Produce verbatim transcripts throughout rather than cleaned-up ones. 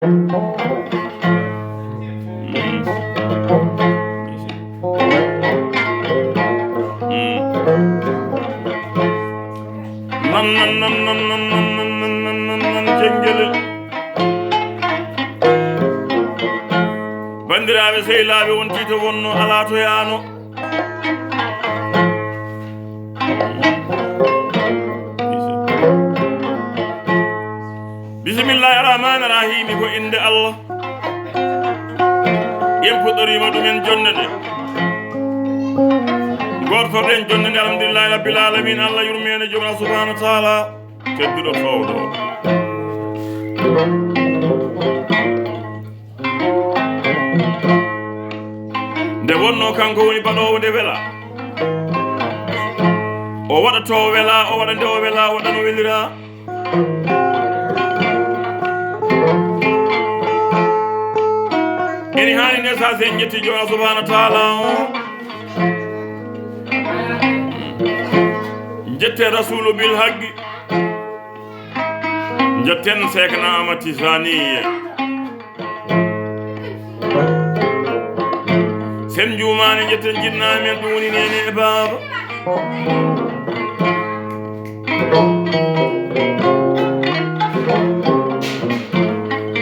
Nan, nan, nan, nan, nan, nan, nan, nan, nan, nan, nan, jengele. Bandiraaɓe sehilaaɓe, on tiito wonno alaa to yaano. Bismillahi rahmani rahimi, ko innde Allah. En puɗɗoriima ɗumen jonnde nde. Ngortorɗen jonnde nde, alhamdulillahi rabbil alamin, Allah yurmeende Joomiraaɗo subhanahu wa taala, tedduɗo toowɗo. Nde wonno kanko woni baɗoowo nde wela. O waɗa to o wela, o waɗa nde o wela, o waɗa no welira. Ene haani nde sa sen jetti Joomiraaɗo subhanahu wa taala o. Jette Rasulu bil haqqi. Jetten Seekna Ahmad Tijaniye. Sen juumaani, jetten jinnaaɓe men, ɗum woni neene e baaba.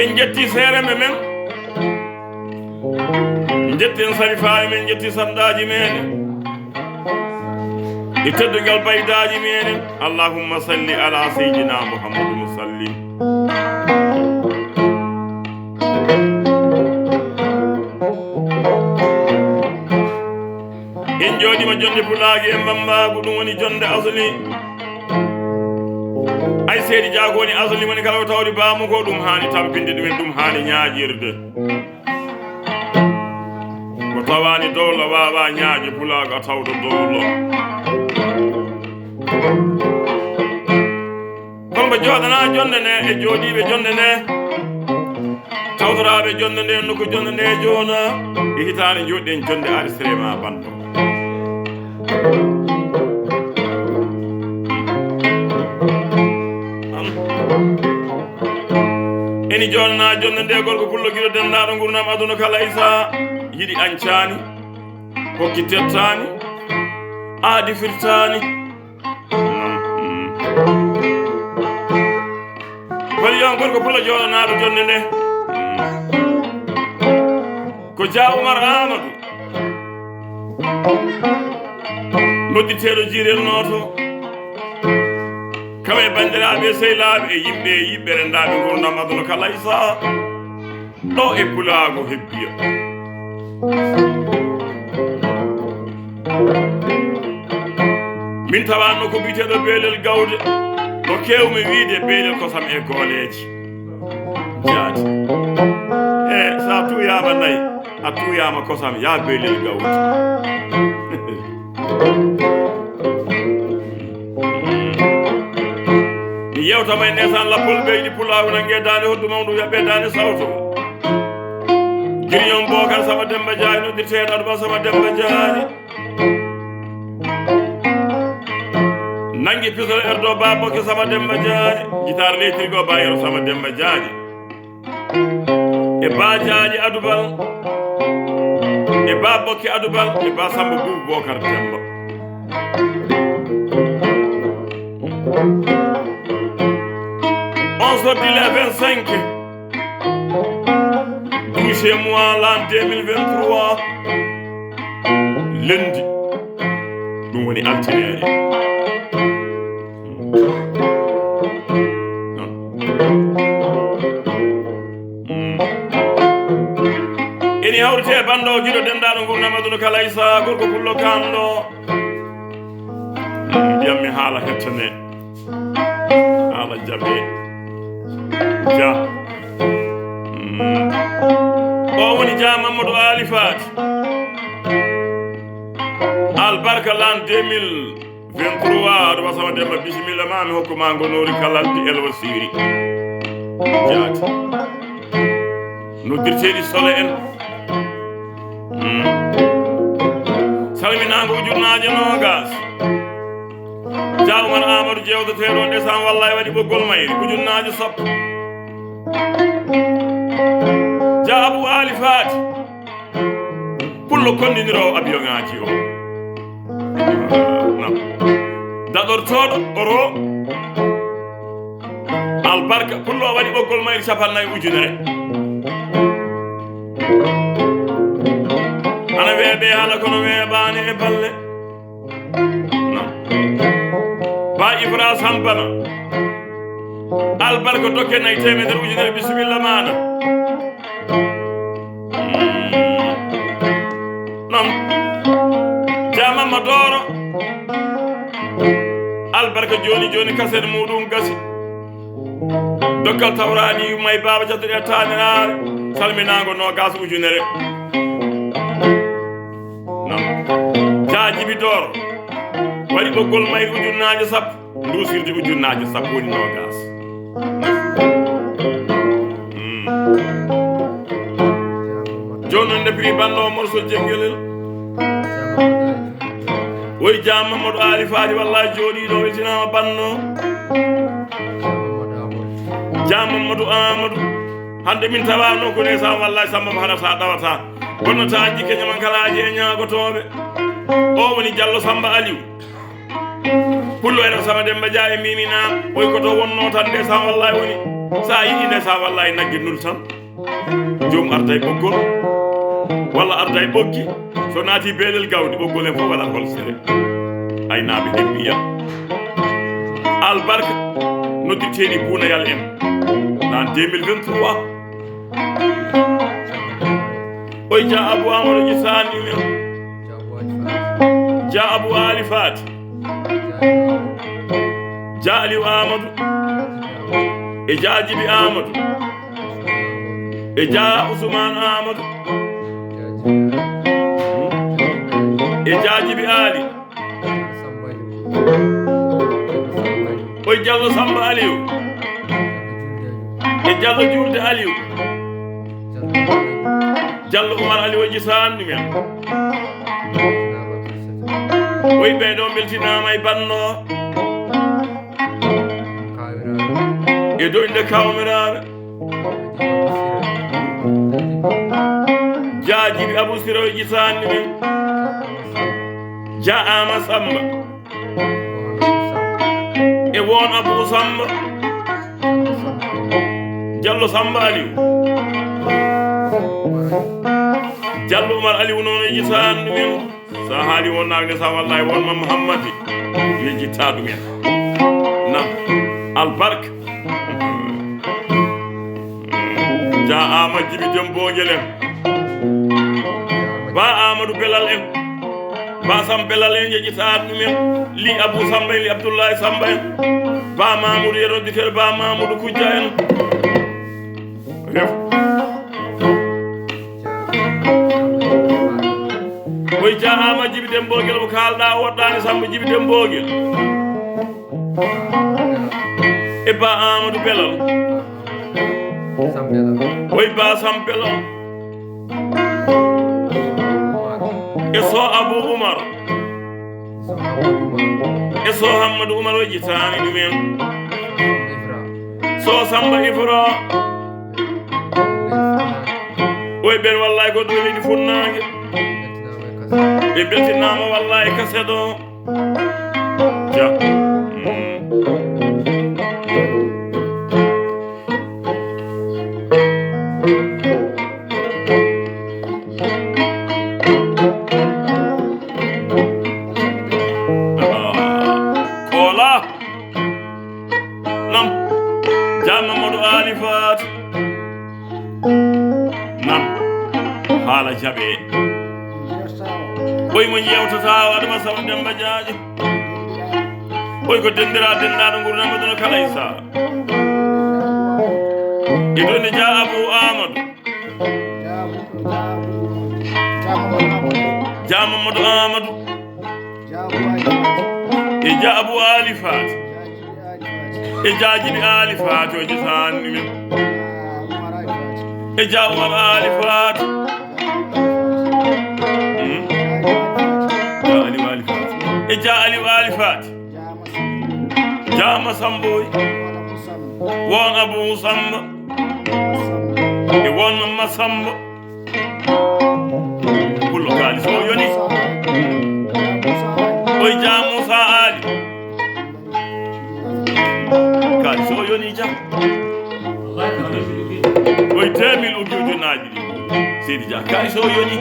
En jetti seeremɓe men, jetten sarifaaɓe men, jetti sanɗaaji meɗen. E teddungal baydaaji meɗen. Allahumma salli ala sayyidina Muhammadin wa sallim. En jooɗiima jonnde pulaaki e mbammbaagu, ɗum woni jonnde asli. Ay seedi jaago woni asli, woni kala ko tawdi baamu ko, ɗum haani tampinde ɗumen, ɗum haani ñaaƴirde. Mo tawaani dowla waawaa ñaaƴe pulaagu a tawɗo dowla. Kono mbo jooɗanaa jonnde nde e jooɗiiɓe jonnde nde, tawtoraaɓe jonnde nde, nokku jonnde nde joona, e hitaande jooɗiɗen jonnde aristere ma banndo. Eni jonna jonna nde gorko pullo giɗo denndaɗo ngurnam aduna kala isa yiɗi añcaani hokki tettaani aadi firtaani. Wali yon gorko pullo joɗanaɗo jonde nde ko Dia Oumar Amadou. Nodditeeɗo jiirel nooto, kam e banndiraaɓe e sehlaaɓe e yimɓe e yiɓɓe renndaaɓe ngurndan aduna kala e sahaa, ɗo e Pulaagu Hebbiya. Min tawaanno ko biyeteeɗo Beelel Gawde, ɗo keewmi wiyde Beelel Kosam e Gooleeji. Jaati. E, so a tuuyaama nayi, a tuuyaama kosam, yaa Beelel Gawde. Mi yewtama e ndeysaan lappol ɓeydi Pulaagu, nannge daande hoddu mawdu, yaɓɓe daande sawto. Giriyon Bookar Sama Demba Jaaji, noddirteeɗo Adama Sama Demba Jaaji. Nangi pisol erdo ba bokke Sama Demba Jaaji, gitaar leytirgo ba yero Sama Demba Jaaji. E ba Jaaji Adubal, e ba bokke Adubal, e ba Samba Bubu Bokar Demba. On sorti le vingt-cinq douzième mois l'an deux mille vingt-trois, lundi, ɗum woni altine. Eni hawrite e banndo giɗo denndaano ngurndan aduna kala isa gorko pullo kanɗo. Mbiyammi haala hettane, haala jaɓe. Ja. Mm. O woni Ja Mamadou Ali Fati. Albarka l'an deux mille vingt-trois, Adama Sama Demba, bisimilla ma, mi hokku ma ngonori kalaldi Elwa Siri. Jaati. Noddirteeɗi Sole en. Mm. Salminaango ujunnaaje noogas. Ja Oumar Amadou jewteteeɗo ndesan wallahi waɗi ɓoggol mayri ujunnaaje sappo. Pullo konndiniroowo abiyoŋaaji o. Nam. Daɗortooɗo oro. Albarka, pullo waɗi ɓoggol mayri cappannayi ujunere. Ana weeɓe haala kono weeɓaani e balle. Nam. Ba Ibra Sampana. Albarka dokke nayi teemedere ujunere, bisimilla maana. Nam. Jaamamma dooro. Albarka jooni jooni kaset muuɗum gasi. Dokkal tawraani yummay baaba jattuɗe taaniraare. Salminaango noogaas ujunere. Nam. Jaajibi dooro. Waɗi ɓoggol mayri ujunnaaje sappo. Nduusirde ujunnaaje sappo woni noogaas. Mm. Jooni noon nde prix banndo o morso jeggelel. Woy Jaa Mamadou Ali Fati, wallahi jooɗiiɗo weltinaama banndo. Jaa Mamadou Amadou. Hannde min tawaano ko ndeysaan, wallahi Samba Fara sa ɗawata. Bonnata jikke ñamankalaaji e ñaagotooɓe. O woni Jallo Samba Aliou. Pullo enen sama Demba Dia e Mimi Naar, oy ko to wonno tan ndeysaan wallahi woni. Sa yiɗi ndeysaan wallahi nagge nul tan. Joom arda e ɓoggol, walla arda e ɓoggi, so naati beelel gawdi, ɓoggol en fof waɗat holsere. Aynaaɓe en mbiya. Albarka, noddirteeɗi Buunayal en. Naan deux mille vingt-trois. Oy Dia Abou Amadou Gisani men. Dia Abou Ali Fati. Dia Aliou Amadou. E Dia Djibi Amadou. E Dia Ousmane Amadou. E Dia Djibi Ali. Oy Jallo Samba Aliou. E Jallo Julde Aliou. Jallo Umar Aliou o jisaani men. Oy ɓee ɗoo mbeltinaama e banno. E doyde kawmiraaɓe. Jaajibi Abou Sira o jisaani men. Jaama Samba. E won Abou Samba. Jallo Samba Aliou. Jallo Umar Aliou noon e jisaani men. Sa haali won naange sa wallahi won ma Muhammadi. Yejjitta ɗum en. Nan. Albarka. Dia Ama Jibi Dem Boogel en. Ba Amadou Belal en. Ba Sam Belal en yeƴitaa ɗum en. Li Abou Samba en, li Abdoulaye Samba en. Ba Mamoudou e rodditere Ba Mamoudou Kujja en. Ref. Koy Dia Ama Jibi Dem Boogel ko kaalɗaa woɗɗaani Samba Jibi Dem Boogel. E Ba Amadou Belal. Oy Ba Sam Belal. E so Abou Oumar. E so Hammadou Oumar o jittaani ɗum en. So Samba Ifra. Oy ɓen wallahi ko ɗo leydi funnaange. Ɓe beltinaama wallahi kaset o. Ja. Mm. Ah. Kola. Nam. Jam Mamadou Ali Fati. Nam. Haala jaɓe. Koye mo yewtata o Adama Samba Demba Jaajo. Koye ko denndira denndaɗo ngurnama ɗum kala e saha. E ɗon ne Dia Abou Amadou. Dia Mamadou Amadou. E Dia Abou Ali Fati. E Dia Jibi Ali Fati o jisaani men. E Dia Umar Ali Fati. Hmm? Dia Aliou Ali Fati. E Dia Aliou Ali Fati. Jaama Samboy. Won Abou Samba. E won Mamma Samba. Pullo kaali Oy Jah Moussa Ali. Kay so yoni Jah. Oy deux mille ujuujunnaaji ɗi. Seydi Jah, kay so yoni.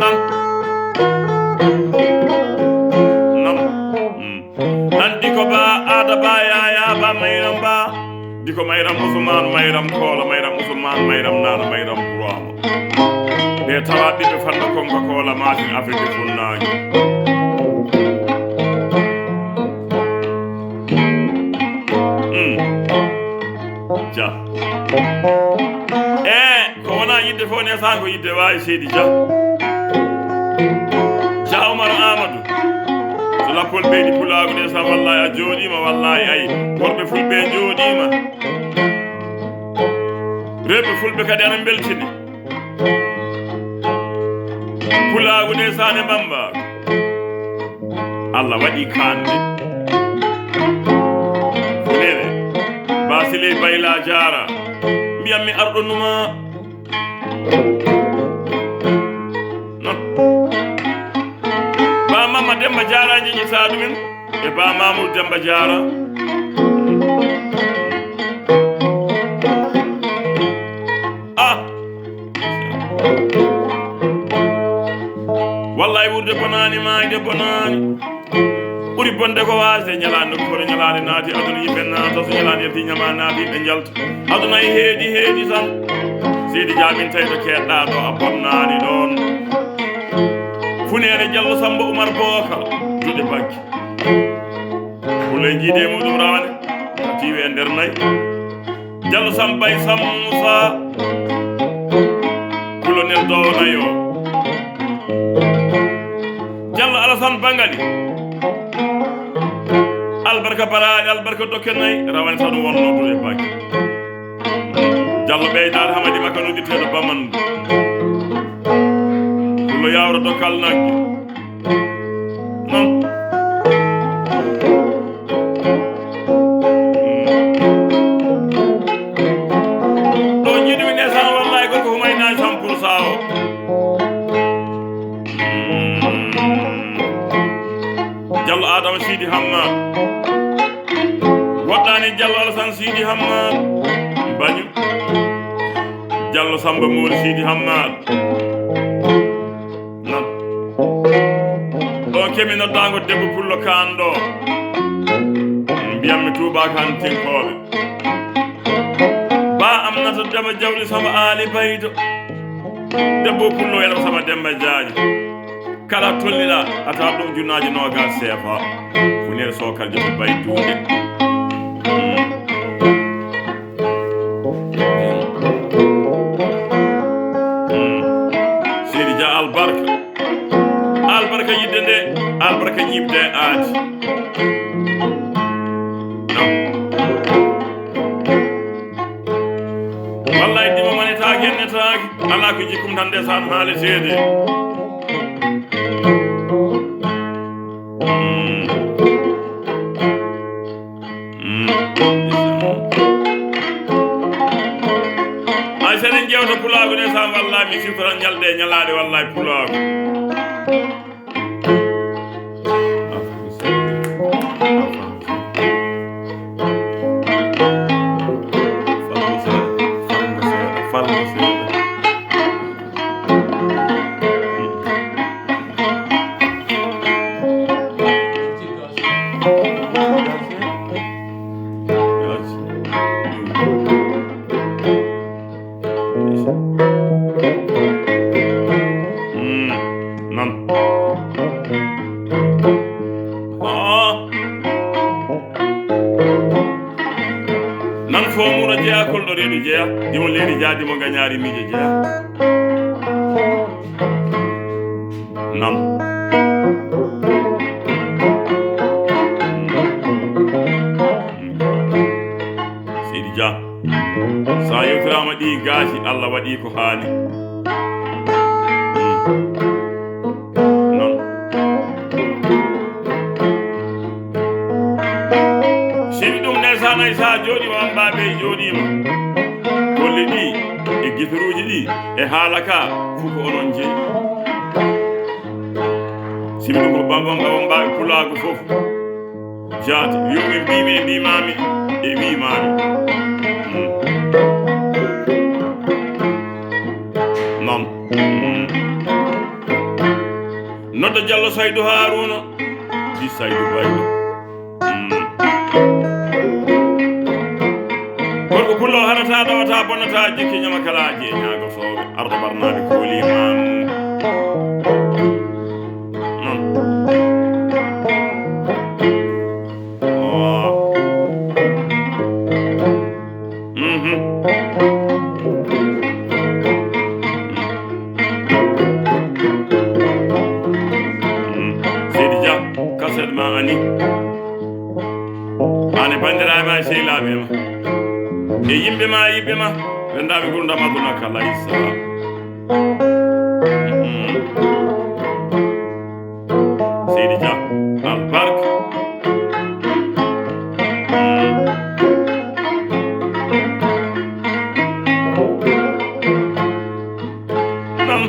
Nan. Nan. Mm. Nan Diko Ba, Aada Ba, Yaya Ba, Mayram Ba. Diko Mayram Usman, Mayram Koola, Mayram Usman, Mayram Nana, Mayram Burama. Ɓe tawa ɓiɓɓe fanno Kongo Koola, Masin Afirki Funnaange. Mm. Jah. Eh, ko wona yidde fof, ndeysaan, ko yidde waawi, Seydi Jah. Jah Oumar Amadou. So lappol ɓeydi pulaagu, ndeysaan, wallahi a jooɗiima, wallahi, ay, worɓe fulɓe njooɗiima. Rewɓe fulɓe kadi ana mbeltini. Pulaagu, ndeysaan, e Bamba. Allah waɗi kaanɗe. Fulere, Basile Bayla jaara. Mbiyam mi arɗo numa. Non. Ba Mama Demba Jaara, njeñi sa ɗumen. E Ba Mamour Demba Jaara. Ah. Wallahi, wuurde bonaani, maayde bonaani. Ɓuri bonde ko waasde ñalaande, ko hoto ñalaande naati aduna, yimɓe naata, so ñalaande yalti, ñama naati, yimɓe njalta. Aduna e heedi, heedi tan. Seydi Jah, min tawi to keedɗa ɗo, a bonnaani ɗoon. Funeere Jallo Samba Umar Bookar, duɗe bagge. Pullo e jiide e muɗum rawane, a tiiwi e nder nayi. Jallo Samba e Sam Moussa, Colonel Dowo nayo. Jallo Alassane Bangali. Albarka baraɗe, albarka dokke nayi, rawane tan wonno duɗe bagge. Jallo ɓeydaade Hamadi Makka noddirteeɗo Bamandu. Pullo Yawra Dokkal Nagge. Non. Ɗo jiiɗumi ndeysaan, wallahi, gorko ko maynaani cent pour cent o. Jallo Adama Sidi Hamma. Woɗɗaani Jallo Alassane Sidi Hamma. Bañu. Jallo Samba Mooli Sidi Hamma. Non. Ɗo kemi noddaango debbo pullo kaan ɗo. Mbiyammi tuubaaka han tinkooɓe. Ba am nata dema jawli sama aali baydo. Debbo pullo e ɗo sama Demba Jaaji. Kala tolniɗa a tawa ɗum junnaaji noogas seefa. Funere sookal joto bay duunde. Mm. Mm. Seydi Jah albarka. Albarka yidde nde, albarka ñiiɓde aadi. Wallay dimo manetaaki, hennetaaki. Alaa ko jikkum tan ndesan haaleteede. Mm. Mm. Ay, sen en jewta pulaagu ndesan, wallay mi siftoran ñalɗe e ñalaaɗe, wallay pulaagu. Mm, nan. Ah. Nan fo muro jeya, kolɗo reedu jeya, dimo leeri jeya, dimo gañaari miijo jeya. Nan. Seydi Dia, so a yewtiraama ɗi gaasi, Allah waɗi ko haani. Non. Seydi ɗum ne, so a nayi, so a jooɗiima, an baabe jooɗiima. Golle ɗi, e gitaruuji ɗi, e haala ka, fof ko onon jeyi. Yimɓe ko bambam bambam mbaawi pulaagu fof. Jaati, yo ɓe mbii mi, e mbii maami, e mbii maami. Mm. Noon. Mm. Nodda Jallo Saydu Haaruuna, si Saydu Baylo. Mm. Gorko pullo haɗata, ɗawata, bonnata, jikki ñama kala, je ñaago sooɓe, arɗo barnaaɓe kooli maam. Mm. Oh. Mhm. Mm. Seydi Dia, kaset ma ani. An e banndiraaɓe ma e sehilaaɓe ma. E yimɓe ma, yiɓɓe ma. Renndaaɓe ngurdam aduna kala issa. Mhm. Seydi Dia, albarka. Nam.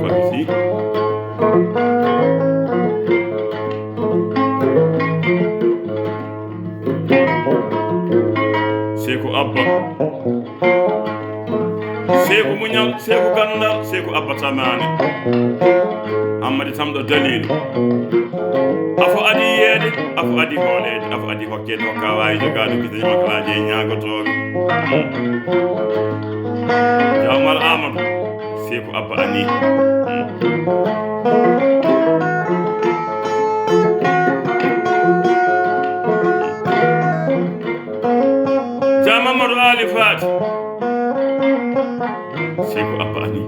Fati si. Seeku Abba. Seeku Muñal, Seeku Gandal, Seeku Abba Tamaane. Hammadi Tamɗo Daliilu. Afo adi yeede, afo adi hooleede, afo adi hokkeede, hokka waawi jogaade, gite makalaaje e ñaagotooɓe. Jawmar Amadou, Seeku Abba Ani. Jaa Mamadou Ali Fati. Seeku Abba Ani.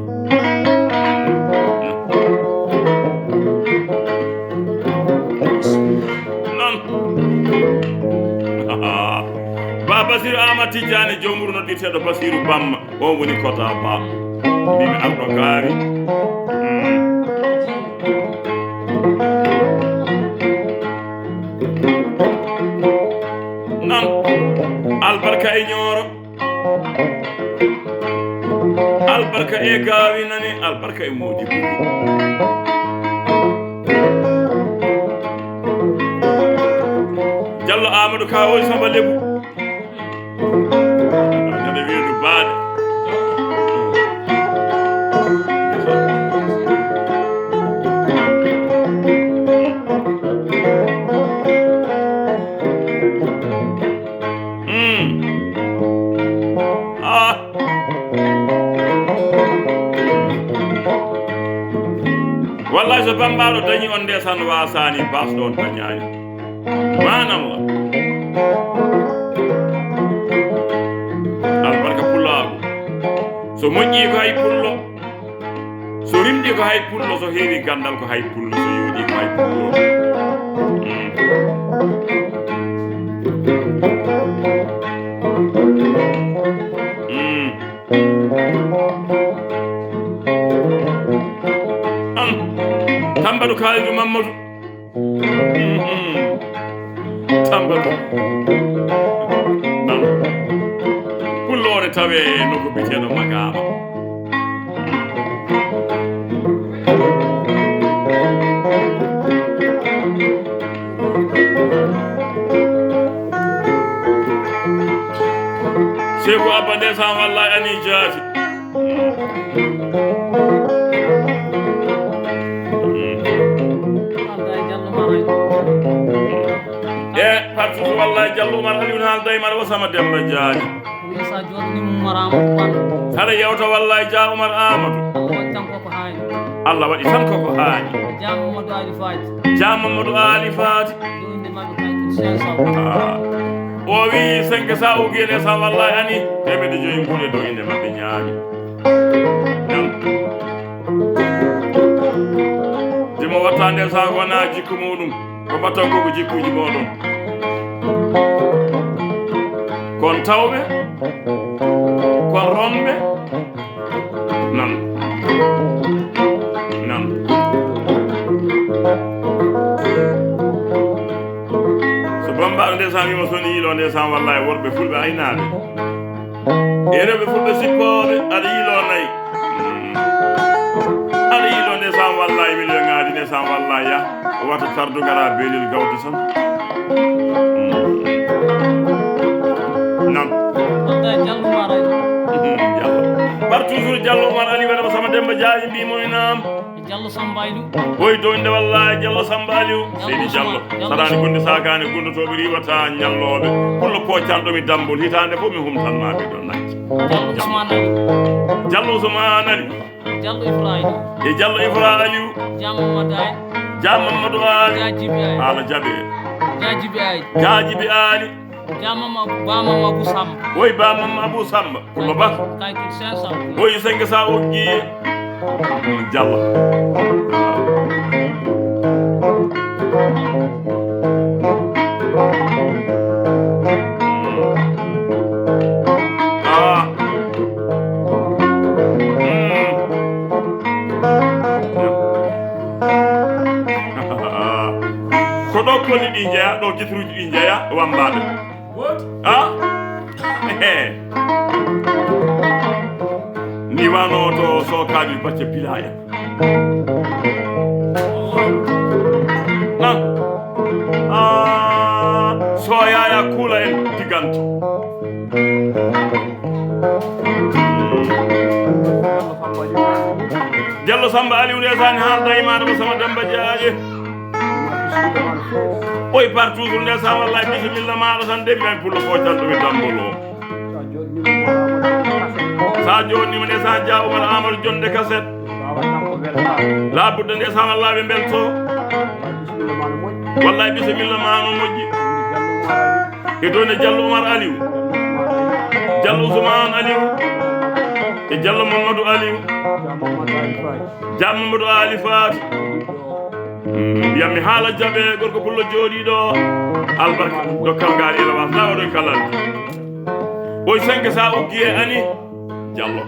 Noon. Ba Basiru Amadou Tijjani, joom wuro noddirteeɗo Basiru Bamma. On woni Kota Ba. Mbimi arɗo gaari. Mm. Noon. Albarka e Ñooro. Albarka e Gaawi nani, albarka e Moodi Bubu. Jallo Amadou Kawoy Samba Lebu. Nana wiya no baaɗe. Hmm. Ah. Wallahi, so Bambaaɗo dañi on ndesan, waasaani baasɗo on dañaani. Maanallah. Albarka pulaagu. So moƴƴii ko hay pullo, so rimɗii ko hay pullo, so heewi ganndal ko hay pullo, so yooɗii ko hay pullo. Mm. Mm. An, Tambadu Kaalidu Mammadu. Mm-hmm. Tambadu. An. Kulloore tawe no ko biteɗo Magama. Seeku Abba ndesan wallahi ani jaati. E partout wallahi Jallo Umar Aliou na haalda e maɗa o Sama Demba Jaaji. Wi sa jooɗini Umar Amadou Kane. Saɗa yewta wallahi Dia Umar Amadou. Allah waɗi tan koko haani. Allah waɗi tan koko haani. Dia Mamadou Ali Fati. Dia Mamadou Ali Fati. Dow inde maɓɓe kay ko cinq cents. Ah. O wi cinq cents o gene sa wallahi ani. Teemedde joyi mbuuɗe dow inde maɓɓe ñaami. Dimo wattande sa wona jikku muɗum. Ko mbaɗton ko, ko jikkuuji mooɗon. Kon tawɓe, kon ronɓe, nan, nan. Wima soni yilo ndesan wallahi worɓe fulɓe aynaaɓe. E rewɓe fulɓe sippooɓe aɗa yilo nayi. Aɗa yilo ndesan wallahi weli yo ŋaadi ndesan wallahi ya. Wata tardu ngara belil gawta tan. Nan. Wallay Jallo Umar Ali. Jallo. Bar toujours Jallo Umar Ali waɗa ko sama Demba Jaaji mbimo mi naam. Jallo Samba Aliou. Woy doñde wallahi Jallo Samba Aliou. Jallo Seydi Jallo. Ousmane, Jallo sarani Ousmane. Gunde sakani gundotoɓe riwata ñalloɓe. Pullo pocanɗo mi dambol hitande fof mi humtanma ɓe ɗon nacca. Jallo Ousmane Ali. Jallo Ousmane Ali. Jallo Ibrahima. E Jallo Ibrahima Aliou. Jam Mamadou Ali. Jam Mamadou Ali. Jajibi Ali. Ala jaɓe. Jajibi Ali. Jajibi Ali. Jam Mama, Ba Mama Abou Samba. Woy Ba Mama Abou Samba. Pullo Ba. Kay ko cinq cents. Woy senke sa oggi. Jallo. Ah. Mm. Ko ɗo koni ɗi jeya, ɗo jitruji ɗi jeya, wambaɓe. Ah? Ni wano to sokaji bacce bila en. Ah. Ah. So yaya kula en diganto. Jallo Samba Aliou ndeysaan haalda e maɗa ko sama Demba Jaaje. Oy partout ndeysaan wallahi bisimilla maɗa tan de mbiyan pullo ko tan ɗumi dambolo. Sa jonnima ndeysaan Dia Oumar Amadou jonde kaset. Labudde ndeysaan wallahi ɓe belto. Wallahi bisimilla ma no moƴƴi. E dow ne Jallo Umar Aliou, Jallo Ousmane Aliou, e Jallo Mamadou Aliou, Dia Mamadou Ali Faty. Mm, mbiyam mi haala jaɓe gorko pullo jooɗiiɗo albarka dokkal ngaari ela was lawa ɗo e kalal. Oy senke sa uggi e ani Jallo.